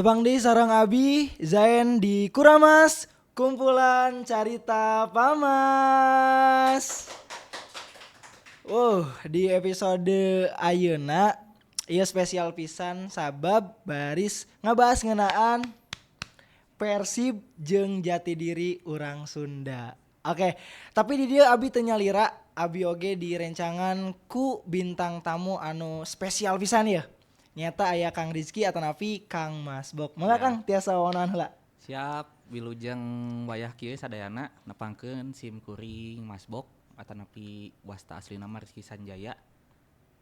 Tepang deui sareng Abi Zain di Kuramas, Kumpulan Carita Pamas. Wow, di episode ayeuna ieu spesial pisan sabab baris ngabahas ngeunaan Persib jeung jati diri urang Sunda. Oke, tapi di dieu abi teu nyalira, abi oge direncangan ku bintang tamu anu spesial pisan ya. Nyata aya Kang Rizky atanapi Kang Mas Bok. Mangga, Kang, tiasa wawanan heula. Siap, wilujeng wayah kieu sadayana. Nepangkeun sim kuring Mas Bok atanapi wasta asli nama Rizky Sanjaya,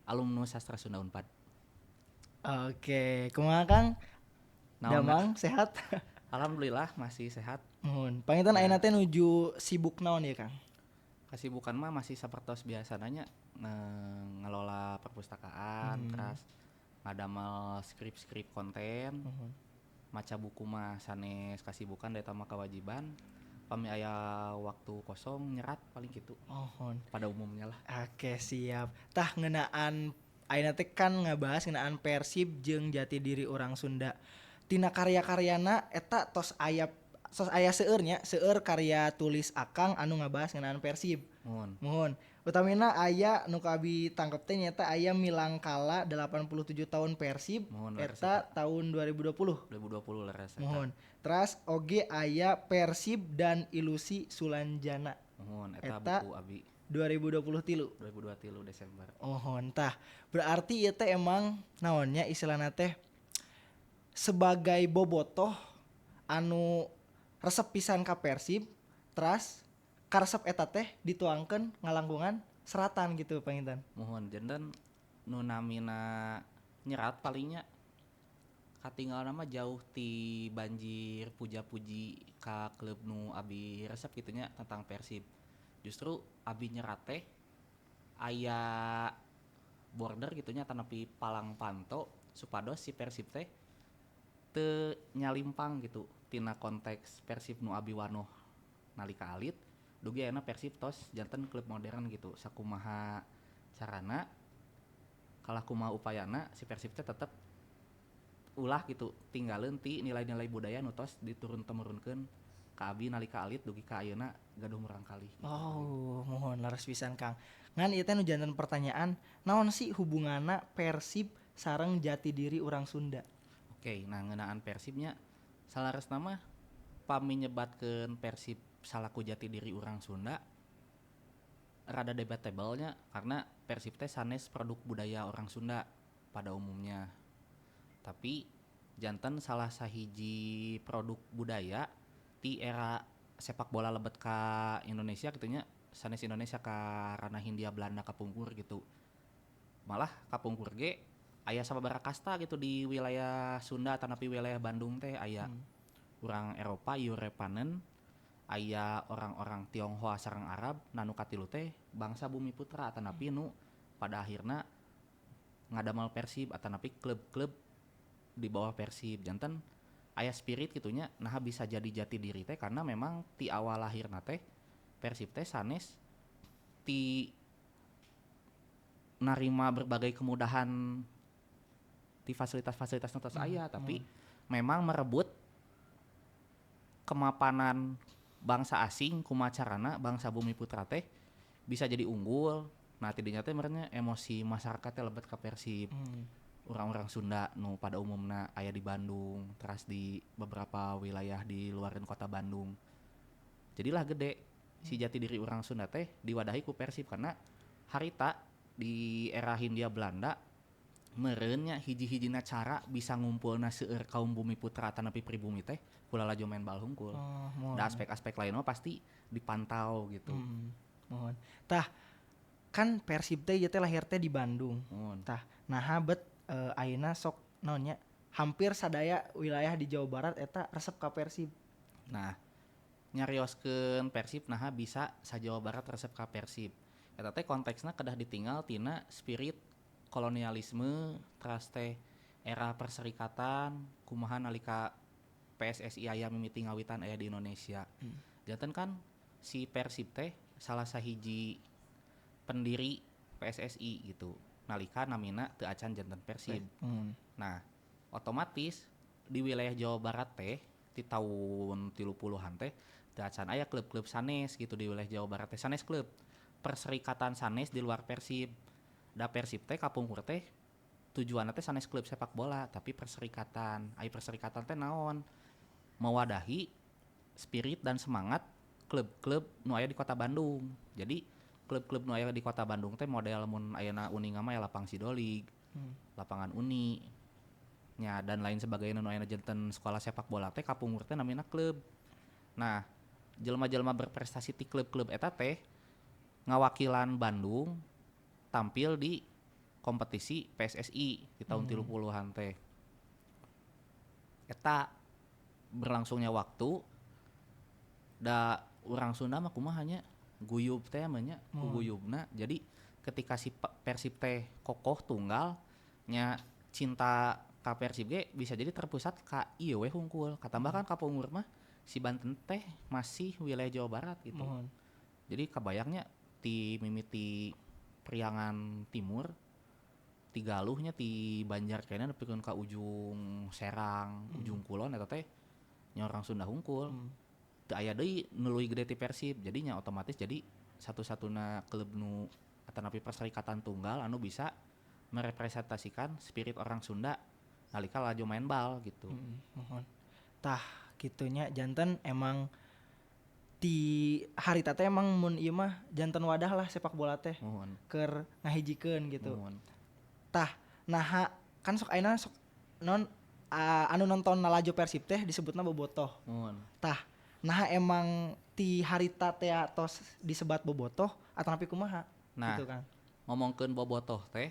alumnus Sastra Sunda Unpad. Oke, kumaha, Kang? Naon? Damang sehat? Alhamdulillah masih sehat. Muhun. Panginten ayeuna teh nuju sibuk naon ya, Kang? Kasibukan mah masih sapertos biasana nya, ngelola perpustakaan, terus ngadamel skrip-skrip konten. Maca buku mah sanes kasibukan, da eta mah kewajiban. Pami aya waktu kosong nyerat, paling gitu. Muhun. Pada umumnya lah. Oke, siap. Tah, ngeunaan ayeuna teh kan ngabahas ngeunaan Persib jeung jati diri urang Sunda. Tina karya-karyana eta tos aya seueur nya, seueur karya tulis Akang anu ngabahas ngeunaan Persib. Muhun. Muhun. Utamina aya nu ku abi tangkep teh nyaeta aya Milangkala 87 tahun Persib. Muhun, leres. Eta tahun 2020. 2020 leres eta. Muhun. Teras oge aya Persib dan Ilusi Sulanjana. Muhun, eta, Eta buku abi. 2023. 2023 Desember. Oh, tah. Berarti ieu teh emang naonnya istilahna teh sebagai bobotoh anu resep pisan ka Persib, teras karesep eta teh dituangkeun ngalangkungan seratan gitu panginten. Muhun, janten nu namina nyerat palingnya katinggal nama jauh ti banjir puja-puji ka klub nu abi resep gitu nya tentang Persib. Justru abi nyerat teh aya border gitu nya, tanapi palang panto supados si Persib teh teu nyalimpang gitu tina konteks Persib nu abi wanoh nalika alit dugi ayeuna Persib tos janten klub modern gitu. Sakumaha carana, kalah kumaha upayana, si Persib teh tetep ulah gitu tinggalin ti nilai-nilai budaya nu tos diturun temurunkeun ka abi nalika alit dugi ka ayeuna gaduh murangkalih gitu. Oh, muhun, leres pisan, Kang. Ngan ieu teh nu janten pertanyaan, naon sih hubunganna Persib sareng jati diri urang Sunda? Oke, nah, ngeunaan Persibnya salaresna mah pami nyebatkeun Persib salaku jati diri urang Sunda rada debatable nya, karena Persib teh sanes produk budaya orang Sunda pada umumnya. Tapi janten salah sahiji produk budaya ti era sepak bola lebet ka Indonesia gitu nya, sanes Indonesia, ka ranah Hindia Belanda kapungkur gitu. Malah kapungkur ge aya sababaraha kasta gitu di wilayah Sunda tanapi wilayah Bandung teh. Aya orang Eropa, Europeanen, aya orang-orang Tionghoa sareng Arab. Nah, nu katilu teh bangsa Bumi Putra atanapi nu pada akhirna ngadamel Persib atanapi klub-klub di bawah Persib. Janten aya spirit gitunya. Nah, bisa jadi jati diri teh karena memang ti awal lahirna teh Persib teh sanes ti narima berbagai kemudahan di fasilitas-fasilitas nu tos aya, tapi memang merebut kemapanan bangsa asing. Kumaha carana bangsa Bumi Putra teh bisa jadi unggul. Nah, tidinya teh meureun nya emosi masyarakat teh lebet ka Persib, orang-orang Sunda nu pada umumna aya di Bandung teras di beberapa wilayah di luaran kota Bandung. Jadilah gede si jati diri orang Sunda teh diwadahi ku Persib, karena harita di era Hindia Belanda meureun nya hiji-hijina cara bisa ngumpulna seueur kaum bumi putra tanapi pribumi teh ku lalajo main bal hungkul. Oh, muhun. Da aspek-aspek lain mah pasti dipantau gitu. Muhun. Tah, kan Persib teh ieu teh lahir teh di Bandung. Muhun. Tah, naha bet ayeuna sok naon nya hampir sadaya wilayah di Jawa Barat eta resep ka Persib? Nah, nyarioskeun Persib naha bisa sa Jawa Barat resep ka Persib. Eta teh konteksna kedah ditinggal tina spirit kolonialisme teras teh era perserikatan, kumaha nalika PSSI aya mimiti ngawitan aya di Indonesia. Janten kan si Persib teh salah sahiji pendiri PSSI gitu. Nalika namina teu acan janten Persib. Nah, otomatis di wilayah Jawa Barat teh di tahun 30-an teh teu acan aya klub-klub sanes gitu di wilayah Jawa Barat teh, sanes klub perserikatan sanes di luar Persib. Da Persib teh kapungkur teh tujuanna teh sanes klub sepak bola tapi perserikatan. Ai perserikatan teh naon? Mewadahi spirit dan semangat klub-klub nu aya di kota Bandung. Jadi klub-klub nu aya di kota Bandung teh model mun ayeuna Uninga mah ya Lapang Sidolig, lapangan Uni nya dan lain sebagainya nu ayeuna janten sekolah sepak bola teh kapungkur teh namina klub. Nah, jelema-jelema berprestasi ti klub-klub eta teh ngawakilan Bandung tampil di kompetisi PSSI di tahun 30-an teh. Eta berlangsungnya waktu, da urang Sunda mah kumaha nya, guyub teh mah nya, ku guyubna. Jadi ketika si Persib teh kokoh tunggal nya, cinta ka Persib ge bisa jadi terpusat ka ieu we hungkul. Katambah kan kapungkur mah si Banten teh masih wilayah Jawa Barat gitu. Jadi kabayangnya ti mimiti Priangan Timur, ti Galuhnya, ti Banjar kayaknya nepikeun ka ujung Serang, ujung Kulon eta teh nya orang Sunda hungkul. Teu aya deui nu leuwih gede ti Persib. Jadinya otomatis jadi satu-satuna klub nu atanapi perserikatan tunggal anu bisa merepresentasikan spirit orang Sunda nalika laju main bal gitu. Mohon. Tah kitunya, janten emang di harita teh emang mun ieu mah janten wadah lah sepak bola teh keur ngahijikeun gitu. Tah naha kan sok ayeuna sok non anu nonton lalajo Persib teh disebutna bobotoh. Tah naha emang ti harita teh tos disebat bobotoh atau napi kumaha? Nah, gitu kan. Ngomongkeun bobotoh teh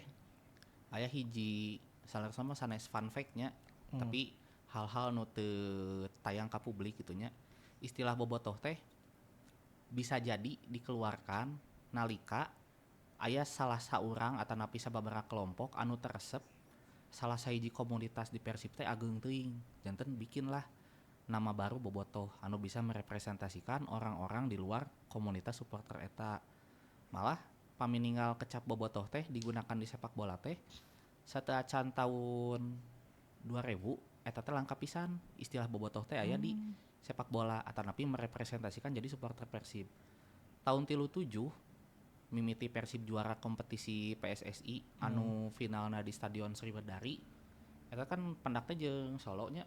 aya hiji salah sama sanes fun fact-nya, tapi hal-hal nu teu tayang ka publik gitu nya. Istilah bobotoh teh bisa jadi dikeluarkan nalika aya salah saurang atanapi sababaraha kelompok anu teresep salah sahiji komunitas di Persib teh ageng teuing. Janten bikinlah nama baru bobotoh anu bisa merepresentasikan orang-orang di luar komunitas supporter eta. Malah pamininggal kecap bobotoh teh digunakan di sepak bola teh sateuacan tahun 2000 eta teh langka pisan istilah bobotoh teh aya di sepak bola atanapi merepresentasikan jadi supporter Persib. Tahun 37 mimiti Persib juara kompetisi PSSI anu finalna di Stadion Sriwedari eta kan pendak teh jeung Solo nya.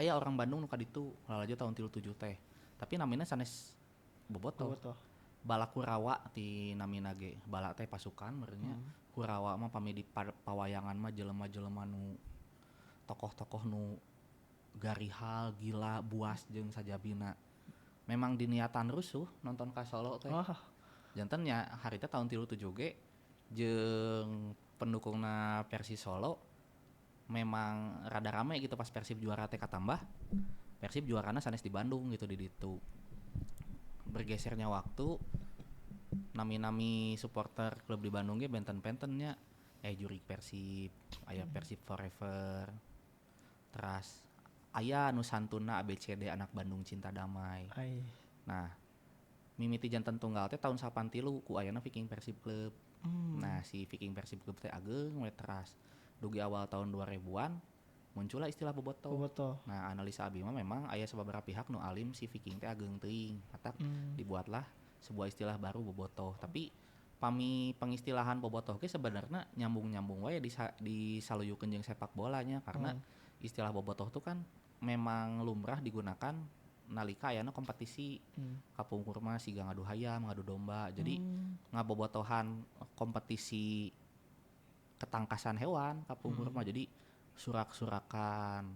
Aya orang Bandung nu kaditu lalajo tahun 37 teh. Tapi namina sanes bobotoh. Bobotoh. Bala Kurawa ti namina ge. Bala teh pasukan meureun nya. Kurawa mah pami di pawayangan mah jelema-jelema nu tokoh-tokoh nu garihal, gila, buas jeung sajabina. Memang diniatan rusuh nonton ka Solo teh. Janten nya harita tahun 37 ge jeung pendukungna Persis Solo memang rada rame gitu pas Persib juara teh, katambah Persib juarana sanes di Bandung gitu di ditu. Bergesernya waktu, nami-nami supporter klub di Bandung ge benten-benten nya, jurig Persib, aya Persib Forever, teras aya nu santuna ABCD anak Bandung Cinta Damai. Nah, mimiti janten tunggal teh tahun 83 ku ayana Viking Persib Club. Nah, si Viking Persib Club teh ageng we teras. Dugi awal tahun 2000-an muncullah istilah bobotoh. Bobotoh. Nah, analisa abi mah memang aya sababaraha pihak nu alim si Viking teh ageng teuing. Matak dibuatlah sebuah istilah baru bobotoh. Tapi pami pengistilahan bobotoh ge sebenarnya nyambung-nyambung wae disaluyukeun jeung sepak bolanya karena istilah bobotoh tuh kan memang lumrah digunakan nalika ayana kompetisi. Kapungkur mah siga ngadu hayam, ngadu domba. Jadi ngabobotohan kompetisi ketangkasan hewan kapungkur mah. Jadi surak-surakan,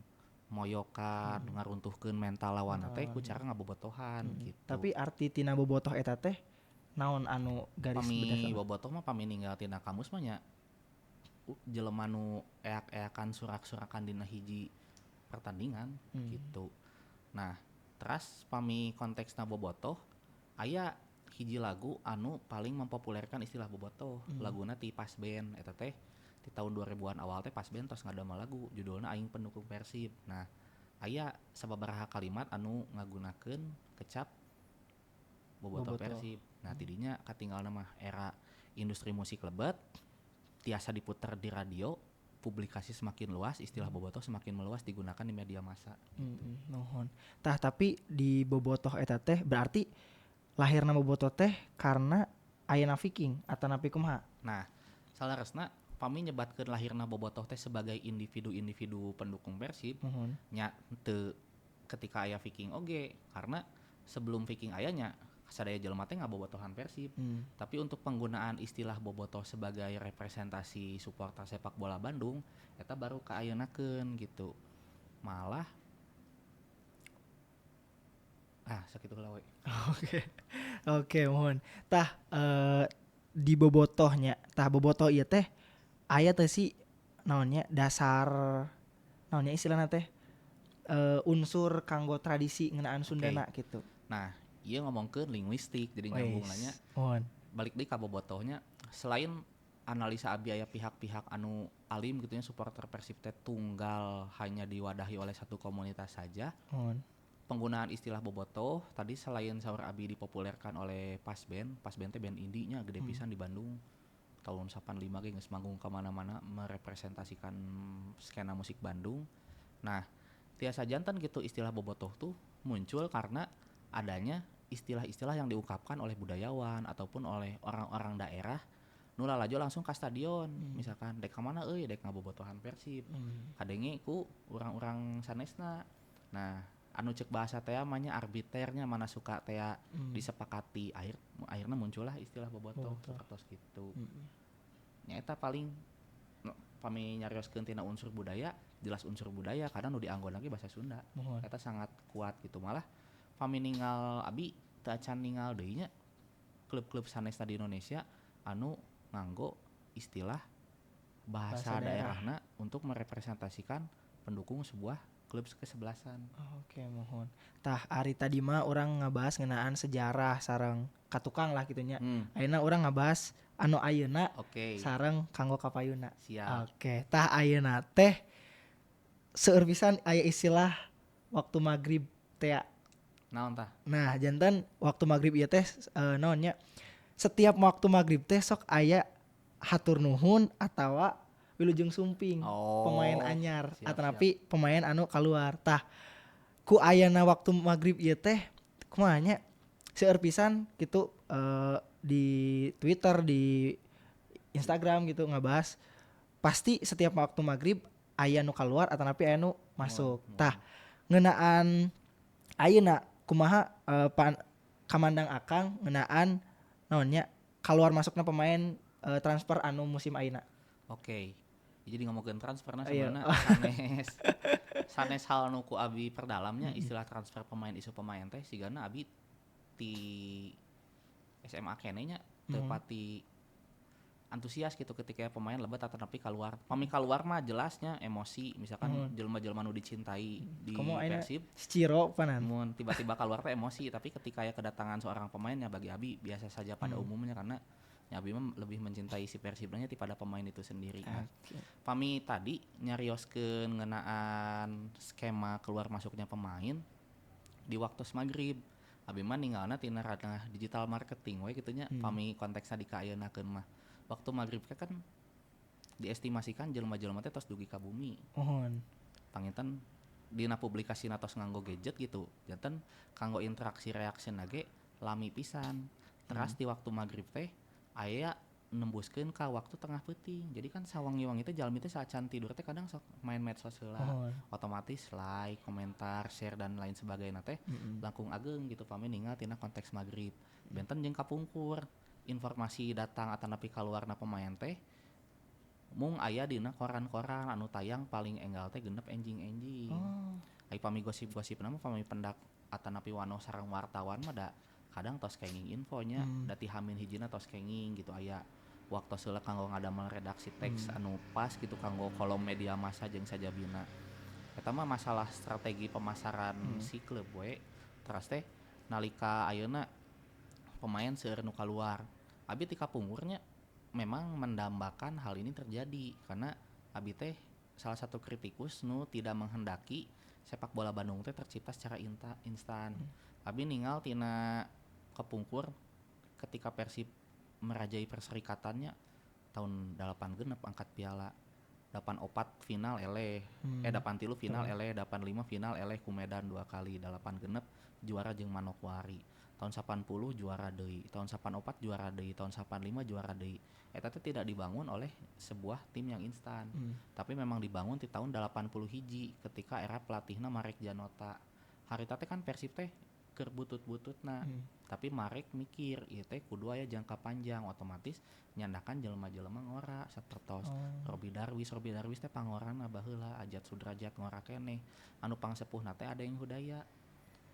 moyokan, ngaruntuhkeun mental lawan teh ku cara ngabobotohan gitu. Tapi arti tina bobotoh eta teh naon anu garis Pami berdasar? bobotoh mah pami ninggal tina kamus mah nya jelema nu eak-eakan surak-surakan dina hiji pertandingan gitu. Nah, teras pami konteksna bobotoh aya hiji lagu anu paling mempopulerkan istilah bobotoh. Laguna ti Pas Band eta teh di tahun 2000-an awal teh Pas Band tos ngadamel lagu judulna Aing Pendukung Persib. Nah, aya sababaraha kalimat anu ngagunakeun kecap bobotoh Bobotoh. Persib. Nah, tidinya katinggalna mah era industri musik lebet tiasa diputer di radio. Publikasi semakin luas, istilah bobotoh semakin meluas digunakan di media massa. Nuhun. Tah, tapi di bobotoh eta teh berarti lahirna bobotoh teh karena ayana Viking atau napi kumaha? Nah, saleresna pami nyebatkeun lahirna bobotoh teh sebagai individu-individu pendukung Persib nya teu ketika aya Viking oge, karena sebelum Viking ayanya sadaya jelema teh ngabobotohan Persib. Tapi untuk penggunaan istilah bobotoh sebagai representasi supporter sepak bola Bandung eta baru kaayeunakeun gitu. Malah sakitu heula we. Oke. Oke, mohon. Tah di bobotohnya, tah bobotoh ieu teh aya teh sih naonnya dasar naonnya istilahna teh unsur kanggo tradisi ngeunaan Sundana gitu. Nah, ieu ngomongkeun linguistik jadi nyambung nanya. Mohon. Balik deui ka bobotohnya, selain analisa abi aya pihak-pihak anu alim gitu nya supporter Persib teh tunggal hanya diwadahi oleh satu komunitas saja. Mohon. Penggunaan istilah bobotoh tadi selain saur abi dipopulerkan oleh Pas Band teh band indie-nya gede pisan di Bandung. Tahun 85 ge geus manggung ka mana-mana merepresentasikan skena musik Bandung. Nah, tiasa jantan gitu istilah bobotoh tuh muncul karena adanya istilah-istilah yang diungkapkan oleh budayawan ataupun oleh orang-orang daerah nu lalajo langsung ka stadion. Misalkan dek ka mana euy, dek ngabobotohan Persib. Kadenge ku urang-urang sanesna. Nah, anu cek bahasa teh mah nya arbiternya mana suka teh disepakati, akhirnya muncullah istilah bobotoh sapertos gitu. Nya eta paling no, pami nyarioskeun tina unsur budaya, jelas unsur budaya karena nu dianggo lagi bahasa Sunda. Eta sangat kuat gitu. Malah pami ninggal abi teu acan ninggal deui nya klub-klub sanesna di Indonesia anu nganggo istilah bahasa daerahna untuk merepresentasikan pendukung sebuah klub kesebelasan. Oke, mohon. Tah ari tadi mah urang ngabahas ngeunaan sejarah sareng katukang lah gitu nya. Ayeuna urang ngabahas anu ayeuna sareng kanggo kapayuna. Siap. Oke, tah ayeuna teh seueur pisan aya istilah waktu maghrib teh. Naon tah? Nah, jantan waktu maghrib ieu teh naon nya? Setiap waktu maghrib teh sok aya hatur nuhun atawa wilujeng sumping pemain anyar atanapi pemain anu keluar. Tah ku ayana waktu maghrib ieu teh kumaha nya seueur pisan gitu di Twitter, di Instagram gitu ngabahas pasti setiap waktu maghrib aya nu keluar atanapi aya nu masuk. Tah ngeunaan ayeuna kumaha kamandang akang ngeunaan naon nya keluar masukna pemain transfer anu musim ayeuna. Oke. Jadi ngomongin transfer nah sebenarnya sanes hal nu ku abi perdalamnya istilah transfer pemain isu pemain teh sigana abi ti SMA keneh nya teu pati antusias gitu ketika pemain lebet atanapi keluar. Pami keluar mah jelasnya emosi misalkan jelema-jelema nu dicintai di Persib. Ciro panan. Mun tiba-tiba keluar teh emosi, tapi ketika ya kedatangan seorang pemainnya bagi abi biasa saja pada umumnya karena ya abi mah lebih mencintai si Persibnya daripada pemain itu sendiri. Nah, pami tadi nyarioskeun ngeunaan skema keluar masuknya pemain di waktu maghrib. Abi mah ninggalna tina ranah digital marketing we kitu nya. Pami konteksna dikaayeunakeun mah. Waktu maghrib kan diestimasikan jelema-jelema teh tos dugi ka bumi. Panginten dina publikasina tos nganggo gadget gitu. Janten kanggo interaksi reaksi ge lami pisan. Teras di waktu maghrib teh aya nembuskeun ka waktu tengah peuting. Jadi kan sawangi-wangi teh jalmi teh saacan tidur teh kadang sok main medsos heula. Otomatis like, komentar, share dan lain sebagainya teh langkung ageng gitu pami ningal tina konteks maghrib. Benten jeung kapungkur informasi datang atanapi kaluarna pemain teh mung aya dina koran-koran anu tayang paling enggal teh genep enjing-enjing. Ai pami gosip-gosipna mah pami pendak atanapi wano sareng wartawan mah da kadang tos kenging infonya, dati hamin hijina tos kenging gitu aya waktu heula kanggo ngadamel redaksi teks anu pas gitu kanggo kolom media massa jeung sajabina. Eta mah masalah strategi pemasaran si klub we. Teras teh nalika ayeuna pemain seueur nu kaluar. Abi ti kapungkurnya memang mendambakan hal ini terjadi karena abi teh salah satu kritikus nu tidak menghendaki sepak bola Bandung teh tercipta secara instan. Abi ningal tina kepungkur ketika Persib merajai perserikatannya tahun 86 angkat piala. 84 final eleh, 83 final eleh, 85 final eleh ku Medan 2 kali, 86 juara jeung Manokwari. Tahun 80 juara deui, tahun 84 juara deui, tahun 85 juara deui. Eta teh tidak dibangun oleh sebuah tim yang instan. Tapi memang dibangun di tahun 80 hiji ketika era pelatihna Marek Janota. Harita teh kan Persib teh keur butut-bututna. Tapi Marek mikir ieu teh kudu aya jangka panjang, otomatis nyandakan jelema-jelema ngora sapertos Robi Darwis teh pangorana baheula, Ajat Sudrajat ngora keneh. Anu pangsepuhna teh Adeng Hudaya.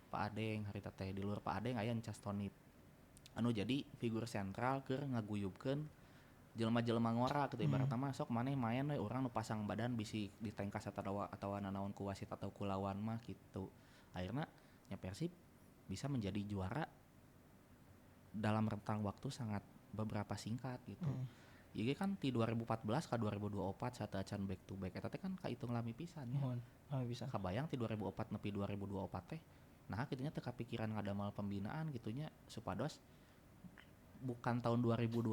Pak Adeng harita teh di luar Pak Adeng aya Encas Tonip. Anu jadi figur sentral keur ngaguyubkeun jelema-jelema ngora kitu ibaratna mah sok maneh main we urang nu pasang badan bisi ditengkas atawa nanaon ku wasit atau ku lawan mah kitu. Akhirna nya Persib bisa menjadi juara dalam rentang waktu sangat beberapa singkat gitu. Ieu kan ti 2014 ka 2024 saat acan back to back eta teh kan kahitung lami pisan nya. Lami pisan. Kabayang ti 2004 nepi 2024 teh nah kitunya teu kapikiran ngadamal pembinaan gitunya supados bukan tahun 2025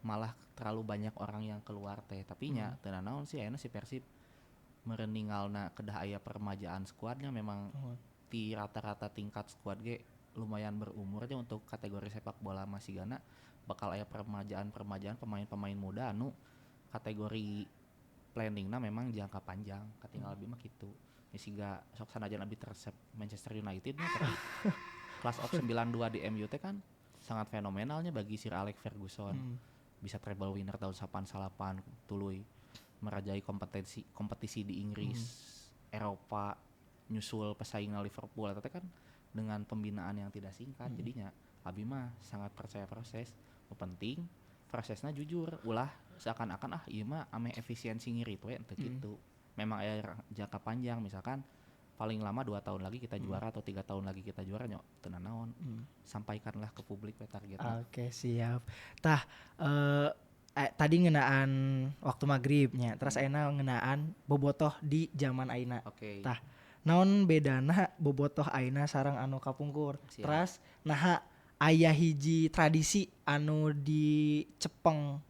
malah terlalu banyak orang yang keluar teh tapi nya teu nanaon sih ayeuna si Persib mereningalna kedah aya peremajaan skuadnya memang ti rata-rata tingkat skuad ge lumayan berumur aja untuk kategori sepak bola masih gana bakal aya peremajaan-peremajaan pemain-pemain muda anu kategori planningna memang jangka panjang katinggal lebih mah kitu. Siga sok sanajan abi teresep Manchester United nya tapi class of 92 di MU teh kan sangat fenomenalnya bagi Sir Alex Ferguson. Bisa treble winner tahun 88 tuluy merajai kompetisi di Inggris, Eropa, nyusul pesaingna Liverpool eta teh kan dengan pembinaan yang tidak singkat. Jadinya abi mah sangat percaya proses. Nu penting prosesnya jujur, ulah seakan-akan ah ieu mah ameh efisiensi ngirit we teu kitu. Memang aya jangka panjang misalkan paling lama 2 tahun lagi kita juara atau 3 tahun lagi kita juara nyok teu nanaon. Sampaikanlah ke publik we targetna. Oke, siap. Tah tadi ngeunaan waktu maghribnya, terus ayeuna ngeunaan bobotoh di zaman ayeuna. Tah naon bedana bobotoh ayeuna sareng anu kapungkur? Terus naha aya hiji tradisi anu dicepeng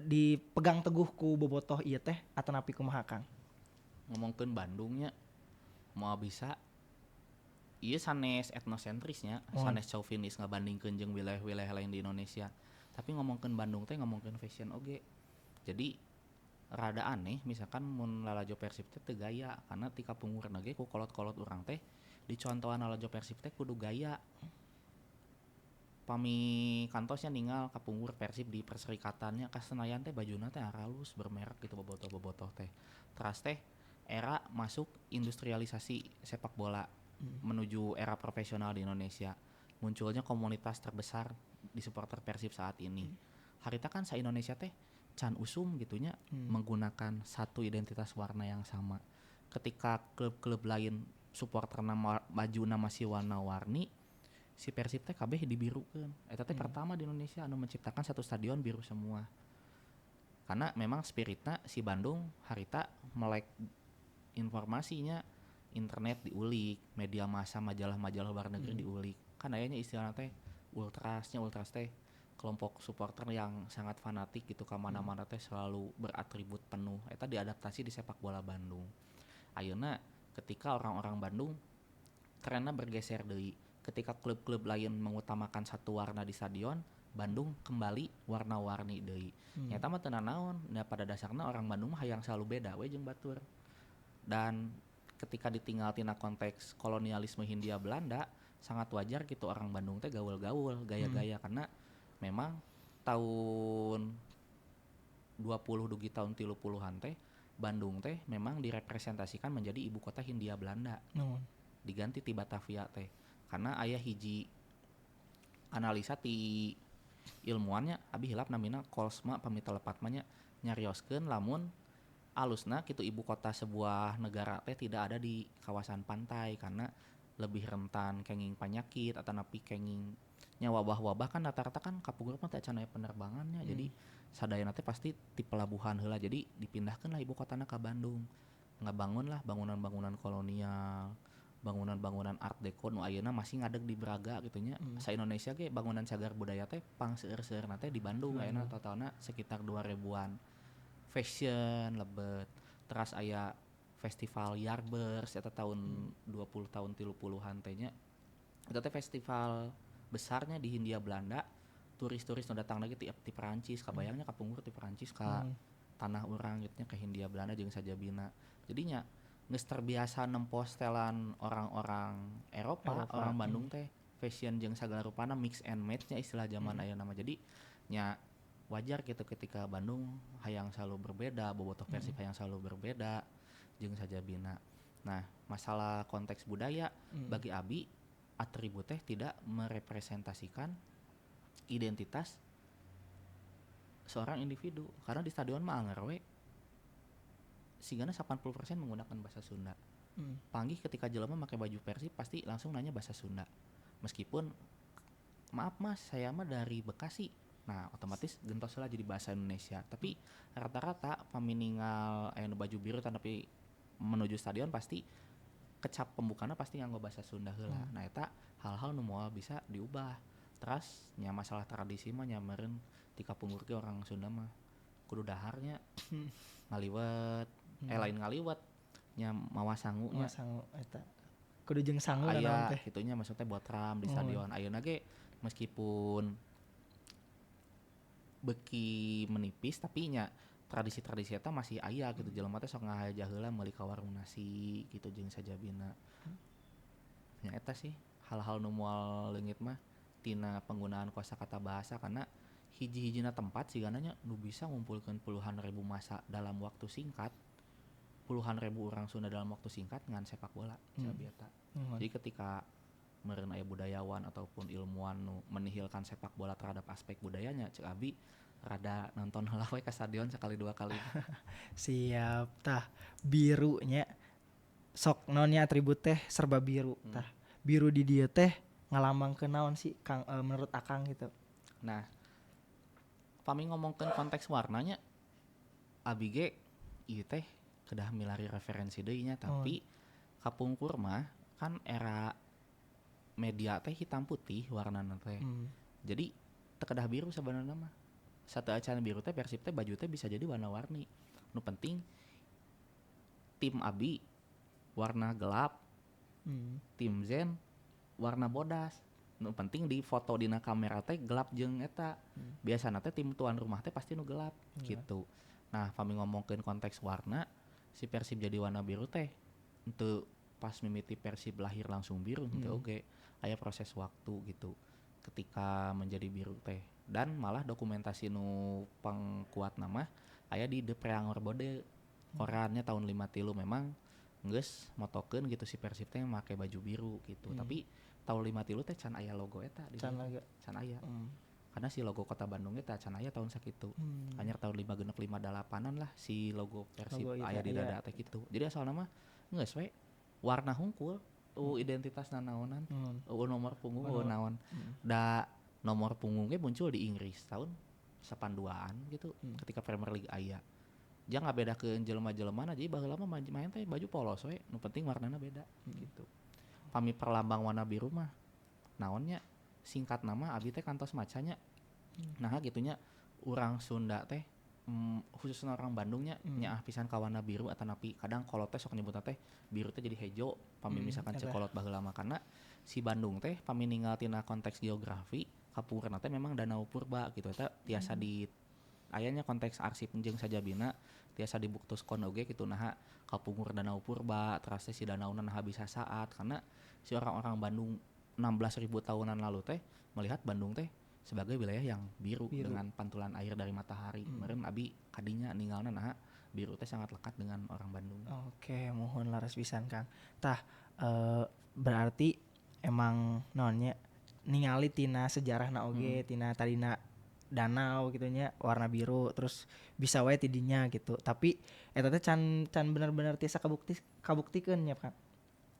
dipegang teguh ku bobotoh ieu teh atanapi kumaha Kang? Ngomongkeun Bandungnya moal bisa ieu sanes etnosentrisnya, sanes chauvinis ngabandingkeun jeung wilayah-wilayah lain di Indonesia. Tapi ngomongkeun Bandung teh ngomongkeun fashion oge. Jadi rada aneh misalkan mun lalajo Persib teh teu gaya karena ti kapungkurna ge ku kolot-kolot urang teh dicontohan lalajo Persib teh kudu gaya. Pami kantosnya ninggal kapungkur Persib di perserikatannya ka Senayan teh bajuna teh aralus bermerek gitu bobotoh-bobotoh teh. Teras teh era masuk industrialisasi sepak bola menuju era profesional di Indonesia. Munculnya komunitas terbesar di supporter Persib saat ini. Harita kan sa Indonesia teh can usum gitunya menggunakan satu identitas warna yang sama. Ketika klub-klub lain supporter nama bajuna masih warna-warni, si Persib teh kabeh dibirukeun. Eta teh pertama di Indonesia anu menciptakan satu stadion biru semua. Karena memang spiritna si Bandung harita melek informasinya, internet diulik, media massa, majalah-majalah luar negeri diulik. Kan ayanya istilahna teh ultrasnya, ultras teh kelompok supporter yang sangat fanatik gitu ka mana-mana teh selalu beratribut penuh. Eta diadaptasi di sepak bola Bandung. Ayeuna ketika orang-orang Bandung trennya bergeser deui. Ketika klub-klub lain mengutamakan satu warna di stadion, Bandung kembali warna-warni deui. Nyata mah teu nanaon, nah pada dasarnya orang Bandung mah hayang selalu beda we jeung batur. Dan ketika ditinggal tina konteks kolonialisme Hindia Belanda, sangat wajar gitu orang Bandung teh gaul-gaul, gaya-gaya karena memang tahun 20 dugi tahun 30-an teh Bandung teh memang direpresentasikan menjadi ibu kota Hindia Belanda. Diganti ti Batavia teh. Karena aya hiji analisa ti ilmuannya abi hilap namina Kolsma pamit telepat mah nya nyarioskeun lamun alusna kitu ibu kota sebuah negara teh tidak ada di kawasan pantai karena lebih rentan kenging penyakit atau napi kenging nya wabah-wabah kan rata-rata kan kapungkur mah teh acan aya penerbangannya. Jadi sadayana teh pasti di pelabuhan heula, jadi dipindahkeun lah ibu kotana ka Bandung. Ngabangun lah bangunan-bangunan kolonial, bangunan-bangunan art deco nu ayeuna masih ngadeg di Braga gitu nya. Sa Indonesia ge bangunan cagar budaya teh pang seueur-seueurna teh di Bandung ayeuna totalna sekitar 2000-an Fashion lebet. Teras aya festival Jaarbeurs eta tahun 20 tahun 30-an teh nya. Eta teh festival besarnya di Hindia Belanda. Turis-turis nu datang lagi ti Perancis, kabayangnya kapungkur ti Perancis ka tanah urang gitu nya, ke Hindia Belanda jeung sajabina. Jadinya geus terbiasa nempo setelan orang-orang Eropa, Eropa, orang Bandung teh fashion jeung sagala rupana mix and match-nya istilah zaman ayeuna mah. Jadi nya wajar gitu ketika Bandung hayang selalu berbeda, bobotoh Persib hayang selalu berbeda jeung sajabina. Nah, masalah konteks budaya bagi abi atribut teh tidak merepresentasikan identitas seorang individu karena di stadion mah anger we sigana 80% menggunakan bahasa Sunda. Panggih ketika jelema make baju Persib pasti langsung nanya bahasa Sunda. Meskipun maaf mas, saya mah dari Bekasi. Nah, otomatis gentos lah jadi bahasa Indonesia. Tapi rata-rata pami ningal aya nu baju biru tapi menuju stadion pasti kecap pembukana pasti nganggo bahasa Sunda heula. Nah, eta hal-hal nu moal bisa diubah. Terus nya masalah tradisi mah nya meureun ti kapungkur ge orang Sunda mah kudu daharnya ngaliwet, lain ngaliwet nya mawa sangu nya. Mawa sangu eta. Kudu jeung sangu naon Aya teh. kitunya maksudnya botram di stadion. Ayeuna ge meskipun beuki menipis tapi nya tradisi-tradisi eta masih aya gitu. Jelema teh sok ngahaja heula meuli ka warung nasi gitu jeung sajabina. Nya eta sih hal-hal nu moal leungit mah tina penggunaan kosakata bahasa karena hiji-hijina tempat sigana nya nu bisa ngumpulkeun puluhan ribu masa dalam waktu singkat, puluhan ribu orang Sunda dalam waktu singkat ngan sepak bola sabi eta. Jadi ketika meureun aya budayawan ataupun ilmuwan nu menihilkan sepak bola terhadap aspek budayanya, cek abi rada nonton heula we ka stadion sekali dua kali. Siap tah birunya sok naonnya atribut teh serba biru tah. Biru di dieu teh ngalambangkeun naon sih Kang, menurut Akang gitu? Nah, pami ngomongkeun konteks warnanya abi ge ieu teh kedah milari referensi deui nya, tapi kapungkur mah kan era media teh hitam putih warnana teh. Jadi teu kedah biru sebenarnya mah. Sateuacan biru teh Persib teh baju teh bisa jadi warna-warni. Nu penting tim abi warna gelap, tim Zen warna bodas. Nu penting di foto dina kamera teh gelap jeung eta. Biasana teh tim tuan rumah teh pasti nu gelap gitu. Nah, pami ngomongkeun konteks warna, si Persib jadi warna biru teh henteu pas mimiti Persib lahir langsung biru henteu oge. Aya proses waktu gitu ketika menjadi biru teh. Dan malah dokumentasi nu pangkuat nama aya di De Preanger Bode korannya tahun 53 memang geus motokeun gitu si Persib teh make baju biru gitu. Tapi tahun 53 teh can aya logo eta di Can dieu. logo. Can aya. Karena si logo Kota Bandung eta can aya tahun sakitu. Anyar tahun lima genep lima dalapanan lah si logo Persib Logo ieu aya teh di aya. dada teh gitu. Jadi asalna mah geus we warna hungkul, identitas nanaonan, nomor punggung, naon. Da nomor punggung ge muncul di Inggris tahun 82-an gitu ketika Premier League aya. Jangan ngabedakeun jelema-jelemana, jadi baheula mah main teh baju polos we, nu penting warnana beda gitu. Pami perlambang warna biru mah naonnya singkat nama abi teh kantos macanya. Nah gitunya urang Sunda teh khususnya orang Bandungnya nyaah pisan ka warna biru atau napi kadang kolot teh sok nyebutna teh biru teh jadi hejo pami misalkan Eta. cek kolot baheula mah karena si Bandung teh pami ninggal tina konteks geografi kapungkurna teh memang danau purba gitu eta tiasa di ayanya konteks arsip jeung sajabina tiasa dibuktoskon oge gitu naha kapungkur danau purba teras teh si danauna naha bisa saat karena si orang-orang Bandung 16.000 tahunan lalu teh melihat Bandung teh sebagai wilayah yang biru, Biru. dengan pantulan air dari matahari. Meureun abi kadinya ninggalna naha biru teh sangat lekat dengan orang Bandung. Oke, mohon laras pisan Kang. Tah berarti emang naonnya ningali tina sejarahna oge, tina tadina danau gitu nya warna biru terus bisa wae ti dinya gitu. Tapi eta teh can can bener-bener tiasa kabuktikeun nya Kang.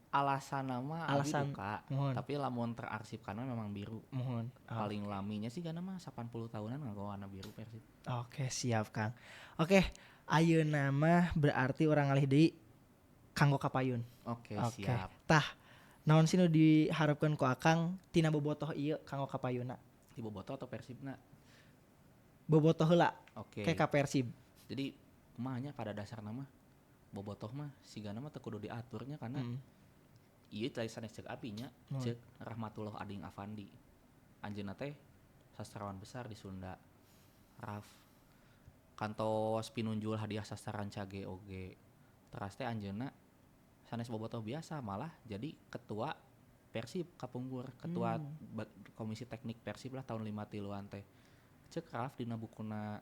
Alasan nama abi Alasan, duka, mohon. tapi lamun terarsip karena memang biru. Mohon. Paling laminya sih karena mah 80 tahunan nganggo warna biru Persib. Oke, siap Kang. Oke, ayeuna mah berarti urang ngalih deui kanggo kapayun. Oke, Oke. siap. Tah, naon sih nu diharapkeun ku Akang tina bobotoh ieu kanggo kapayunna? Ti bobotoh atau Persibna? Bobotoh heula. Oke. Kayak ka Persib. Jadi Kumaha nya pada dasarna mah bobotoh mah sigana mah teu kudu diaturnya karena ieu teh sanes ceuk abi nya, ceuk Rahmatullah Ading Afandi. Anjeunna teh sastrawan besar di Sunda. Raf kantos pinunjul hadiah sastra Rancage oge. Teras teh anjeunna sanes bobotoh biasa, malah jadi ketua Persib kapungkur, ketua komisi teknik Persib lah tahun 53-an teh. Ceuk Raf dina bukuna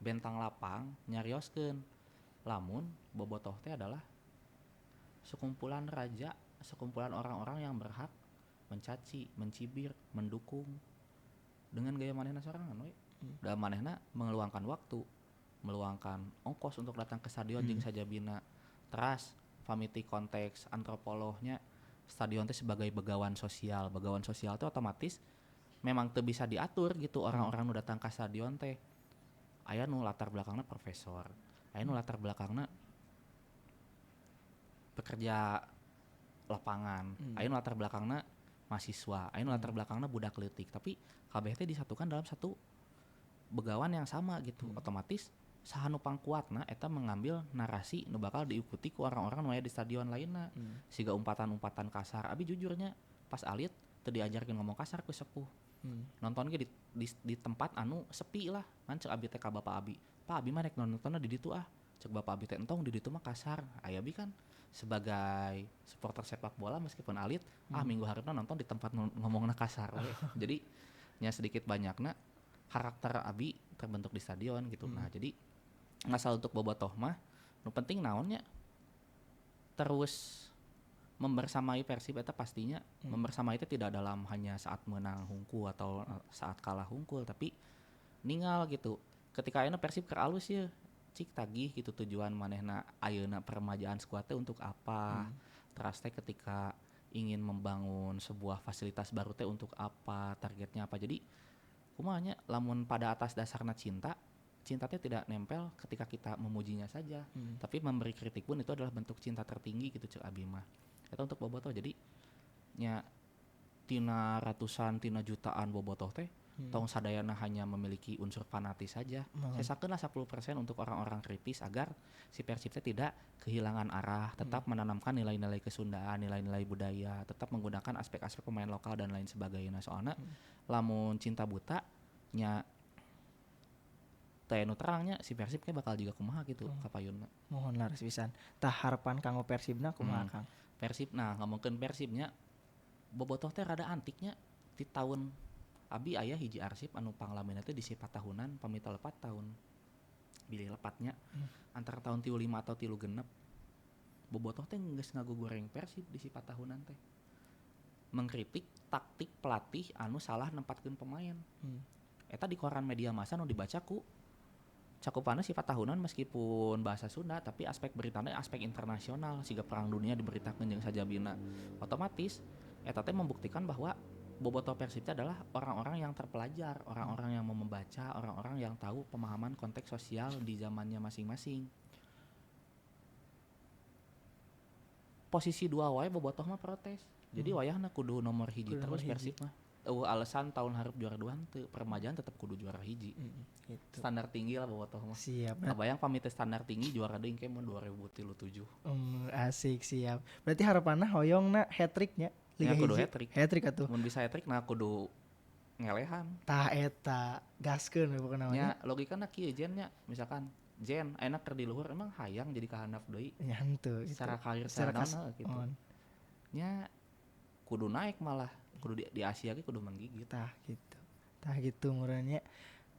Bentang Lapang nyarioskeun lamun bobotoh teh adalah sekumpulan raja, sekumpulan orang-orang yang berhak mencaci, mencibir, mendukung dengan gaya manehna sorangan we. Da manehna mengeluangkan waktu, meluangkan ongkos untuk datang ke stadion jeung sajabina. Teras pamiti konteks antropolognya stadion teh sebagai begawan sosial. Begawan sosial teh otomatis memang teu bisa diatur gitu orang-orang nu datang ke stadion teh. Aya nu latar belakangna profesor, aya nu latar belakangna pekerja lapangan, aya nu latar belakangna mahasiswa, aya nu latar belakangna budak leutik, tapi kabeh teh disatukan dalam satu begawan yang sama gitu. Otomatis saha nu pangkuatna eta mengambil narasi nu bakal diikuti ku orang-orang nu aya di stadion lainna. Siga umpatan-umpatan kasar. Abi jujurnya pas alit teu diajarkeun ngomong kasar ku sepuh. Nonton ge di tempat anu sepi lah. Ngan ceuk abi teh ka bapak abi, "Pak, abi mah rek nontonnya di ditu ah." Ceuk bapak abi teh, "Entong, di ditu mah kasar." Aya abi kan sebagai supporter sepak bola meskipun alit, minggu hareupna nonton di tempat ngomongna kasar we. Jadi nya sedikit banyakna karakter abi terbentuk di stadion gitu. Nah, jadi masalah untuk bobotoh mah nu penting naonnya terus membersamai Persib eta pastinya. Membersamai itu tidak dalam hanya saat menang hungkul atau saat kalah hungkul, tapi ningal gitu ketika ayeuna Persib keur alus ya cik tagih gitu tujuan manehna ayeuna peremajaan skuad teh untuk apa. Teras teh ketika ingin membangun sebuah fasilitas baru teh untuk apa, targetnya apa. Jadi kumaha nya, lamun pada atas dasarna cinta, cinta teh tidak nempel ketika kita memujinya saja, tapi memberi kritik pun itu adalah bentuk cinta tertinggi gitu ceuk abi mah. Itu untuk bobotoh. Jadi nya tina ratusan tina jutaan bobotoh teh tong sadayana hanya memiliki unsur fanatis saja. Sesakeun lah 10% untuk orang-orang kritis agar si Persib teh tidak kehilangan arah, tetap menanamkan nilai-nilai kesundaan, nilai-nilai budaya, tetap menggunakan aspek-aspek pemain lokal dan lain sebagainya. Soalnya lamun cinta buta nya teh nu terangnya si Persib kayak bakal juga kumaha gitu kapayunna. Mohon laras pisan. Tah, harapan kanggo Persibna kumaha, Kang? Persib, nah ngomongkeun Persibnya, bobotoh teh rada antiknya. Di tahun abi aya hiji arsip anu panglamina teh di sifat tahunan, pamita lepat tahun bilih lepatnya antara tahun 35 atau 36, bobotoh teh geus ngagogoreng Persib di sifat tahunan teh mengkritik taktik pelatih anu salah nempatkeun pemain. Eta di koran media massa nu dibaca ku cakupannya sifat tahunan, meskipun bahasa Sunda tapi aspek beritanya aspek internasional siga perang dunia diberitakan jeung sajabina. Otomatis eta teh membuktikan bahwa bobotoh Persib teh adalah orang-orang yang terpelajar, orang-orang yang mau membaca, orang-orang yang tahu pemahaman konteks sosial di zamannya masing-masing. Posisi 2 wae bobotoh mah protes. Jadi wayahna kudu nomor hiji Kudu terus nomor hiji. Persib mah. Eueuh alasan tahun hareup juara 2 henteu, peremajaan tetep kudu juara hiji. Gitu. Standar tinggi lah bobotoh mah. Siap. Kabayang pamit standar tinggi juara deui engke mun 2037. Asik, siap. Berarti harapanna hoyongna hat-trick nya Liga Ya, kudu hiji. hat-trick. Hat-trick atuh. Mun bisa hat-trick nah kudu ngelehan. Tah eta, gaskeun we pokona mah. Nya logikana kieu Jen nya, misalkan Jen enak keur di luhur emang hayang jadi kahandap deui. Nya henteu gitu. Secara karir, Secara secara kas- naon, gitu. on. Nya kudu naik malah, kudu di Asia ge kudu menggigit. Tah gitu. Tah gitu meureun nya.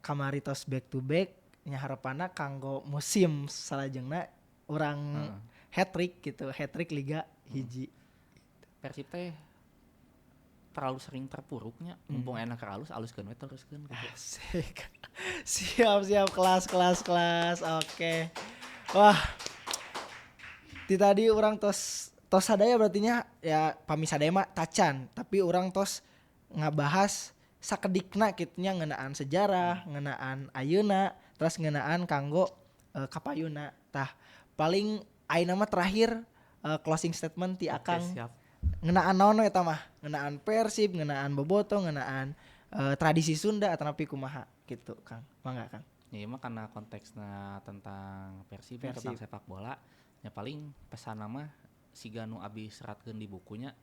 Kamari tos back to back nya harapanna kanggo musim salajengna urang hat-trick gitu, hat-trick Liga hiji. Persib teh terlalu sering terpuruknya, mumpung enak ke alus, aluskeun we teruskeun gitu. Asik. Siap, siap, kelas, kelas, kelas. Oke. Wah. Di tadi urang tos sadaya berarti nya ya, pami sadaya mah tacan, tapi urang tos ngabahas sakedikna kitu nya, ngeunaan sejarah, ngeunaan ayeuna, terus ngeunaan kanggo kapayuna. Tah, paling ayeuna mah terakhir closing statement ti Oke, Akang. siap. Ngeunaan naon we eta mah? Ngeunaan Persib, ngeunaan bobotoh, ngeunaan tradisi Sunda atau napi kumaha gitu, Kang. Mangga, Kang. Nya ieu mah karena konteksna tentang Persib, nya, Persib. tentang sepak bola, nya paling pesan mah siga nu abi seratkeun di bukunya,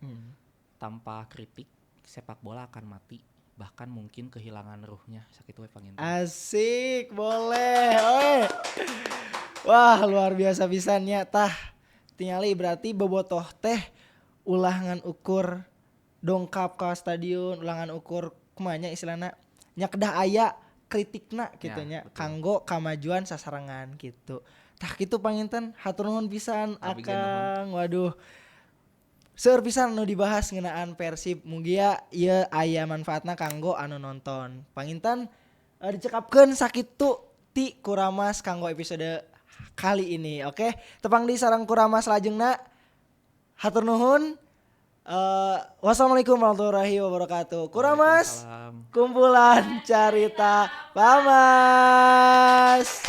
tanpa kritik sepak bola akan mati, bahkan mungkin kehilangan ruhnya, sakitu we panginten. Asik, boleh. Oi. Wah, luar biasa pisan nya tah. Tingali berarti bobotoh teh ulah ngan ukur dongkap ka stadion, ulah ngan ukur kumaha nya istilahna nya, kedah aya kritikna gitu Ya, nya betul. Kanggo kamajuan sasarengan gitu. Tah kitu panginten, hatur nuhun pisan Abi ge nuhun. Akang. Waduh. Seueur pisan nu dibahas ngeunaan Persib. Mugia ieu aya manfaatna kanggo anu nonton. Panginten dicekapkeun sakitu ti Kuramas kanggo episode kali ini. Oke, tepang deui sareng Kuramas lajengna. Hatur nuhun. Wassalamualaikum warahmatullahi wabarakatuh. Kuramas, Waalaikumsalam. kumpulan carita Pamas.